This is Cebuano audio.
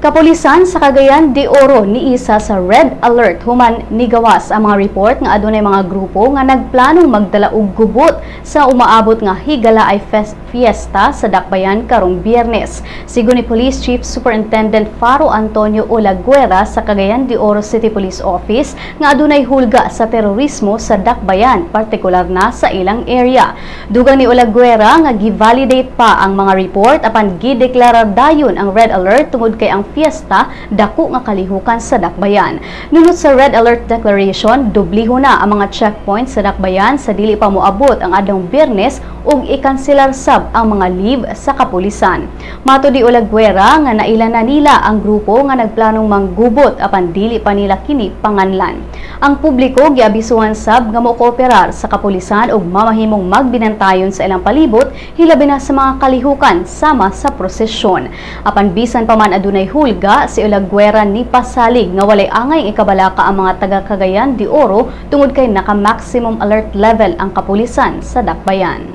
Kapulisan sa Cagayan de Oro niisa sa red alert human nigawas ang mga report nga adunay mga grupo nga nagplanong magdala og gubot sa umaabot nga Higalaay Fiesta sa Dakbayan karong Biyernes. Sigon ni Police Chief Superintendent Faro Antonio Olaguera sa Cagayan de Oro City Police Office nga adunay hulga sa terorismo sa Dakbayan, partikular na sa ilang area. Dugang ni Olaguera nga gi-validate pa ang mga report apan gideklarar dayon ang red alert tungod kay ang fiesta dako nga kalihukan sa Dakbayan. Nunot sa red alert declaration, dubliho na ang mga checkpoints sa Dakbayan sa dili pa moabot ang adlawng Biyernes ug ikanselar sab ang mga leave sa kapulisan. Matod ni Olaguera nga naila na nila ang grupo nga nagplanong manggubot apan dili pa nila kini panganlan. Ang publiko giabisuhan sab nga mokooperar sa kapulisan ug mamahimong magbinantayon sa ilang palibot, hilabi na sa mga kalihukan sama sa prosesyon. Apan bisan pa man adunay hulga, si Olaguera ni pasalig nga walay angay ikabalaka ang mga taga Cagayan de Oro tungod kay naka maximum alert level ang kapulisan sa Dakbayan.